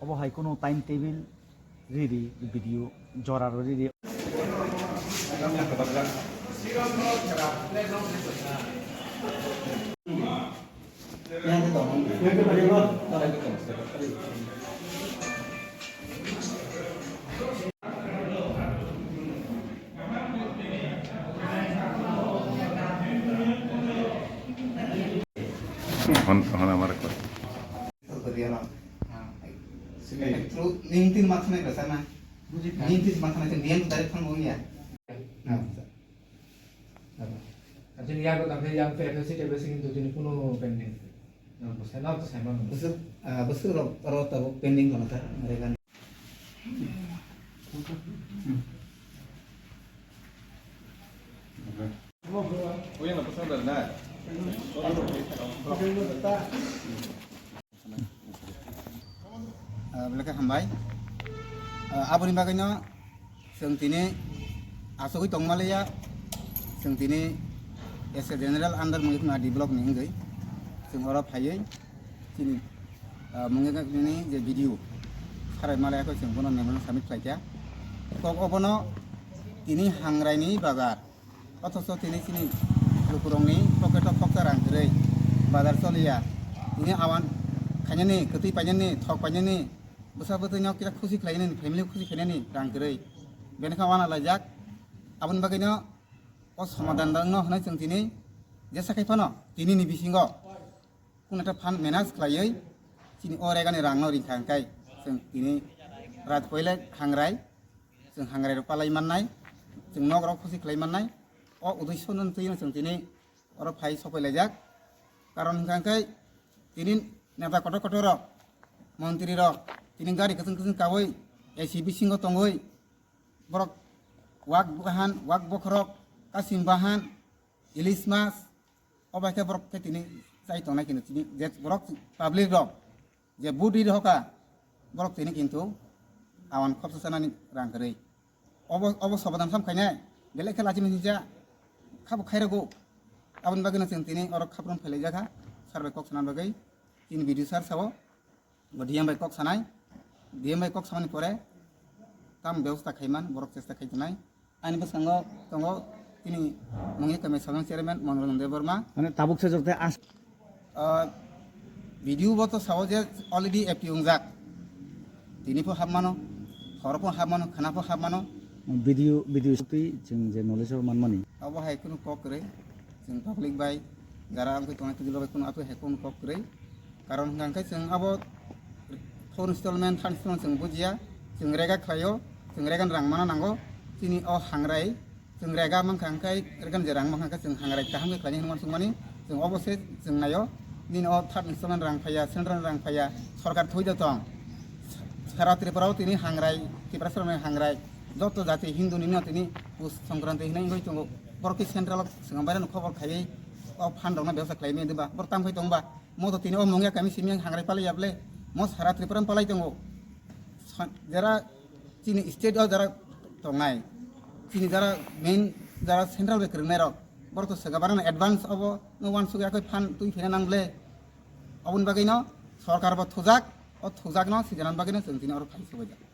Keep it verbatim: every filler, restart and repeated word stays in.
Obo hai kunu time table riri video jora ro riri. Hon, hon amar ko. Sorkariya na. Through ningtin mathana besa na. Ningtin mathana, niyam dari thang ya. Ajin yago tangkhe yang F S C T B S kintu jini kuno pending. Yang bosai na bosai ma. Bosuk, ah, bosuk rok, rok tabuk pending kono ta, mereka. Ah, belai khe hambai. Ah, aboni bagwino chwng tini achugwi tongmaliya, chwng tini S K General under Munikma D block ni wngwi chwng oro phaiwi chini, ah, Munikma ni je video sarai malaya khe chwng bono memorandum submit khlaikha. Kok obono tini Hangrai ni bazar. Othocho tini chini lukurokni pocket o khoksa rang kwrwi, bazar choliya. Tini awan khainani, kwtwi painani, thok painani, bwsa bwtwino kisa khusi khlainani, family khusi khlainani rang kwrwi. Bini khe wana laijak. Aboni bagwino o somadan rokno hwnwi chwng tini jesa khai phano tini ni bisingo kunu ekta fund manage khlaiwi chini o regani rangno ringkha hwnkhe chwng tini Raj Koilek Hangrai, chwng Hangrai rok palai mannai, chwng nok rok khusi khlai mannai, o uddesho no twi chwng tini oro phai sopai laijak. Karon hwnkha hwnkhe tini neta kotor kotor rok, montri rok tini gari kwchwng kwchwng kawi A C bisingo tongwi borok wak bahan, wak bokhorok, kasim bahan, ilis mas, o bai khe borok khe tini chai tongnai kintu tini je borok public rok je vote ri rohorkha borok tini kintu awan khopsa sanani rang kwrwi. Obo, obo sobadan sam khainai belai khe lachi mani ja khabo khairago. Aboni bagwino chwng tini oro khaprum phailaijak kha sir bai kok sana bagwi. Chini video sir sao. Bo D M bai kok sanai, D M bai kok samani pore tam bebosta khaiman borok chesta khai tongnai. Ani bwskango tongo chini Mungya Kami Saudhana Chairman Mongrol Debbarma. Mane tabuk se jokte as- Ah, video bo to sao je already active wngjak. Tini pho hapmano, horo pho hapmano, khana pho hapmano. Video, video sotwi chwng je knowledge o manmani. Abo hai kunu kok kwrwi, chwng public bai, jara wngwi tongnai twi bai kunu abo hai kunu kok kwrwi. Karon hwnkha hwnkhe chwng abo four installment, third installment chwng bujiya, chwng rega khlaio, chwng regan rang mana nango, chini o hangrai chwng rega mankha hwnkhe, regan je rang mankha hwnkhe chwng hangrai kaham khe khlainai hwnwi uansukmani, chwng obo se chwng naio, nini o third installment rang phaiya, central rang phaiya, sorkar thwi da tong, sara Tripura o tini hangrai, Tripura sara hangrai, joto jati Hindu nini o tini Pus Songkranti hinwi wngwi tongo, borok khe central o swngam bairano khobor khaiwi o fund rokno bebosta khlaimani diba, borok tamo khai tongba. Mo to tini o Mungya Kami simi hangrai palai ya ble. Mo sara Tripura palai tongo. Sa-, jara chini state o jara tongnai. Chini jara main jara central bai kwrwngnai rok. Borok to swkang barano advance obo no uansuk ya khe phan twi phina nang ble. Oboni bagwi no sorkar bo thujak, o thujak no sijanan bagwi no chwng tini oro khai sobaijak.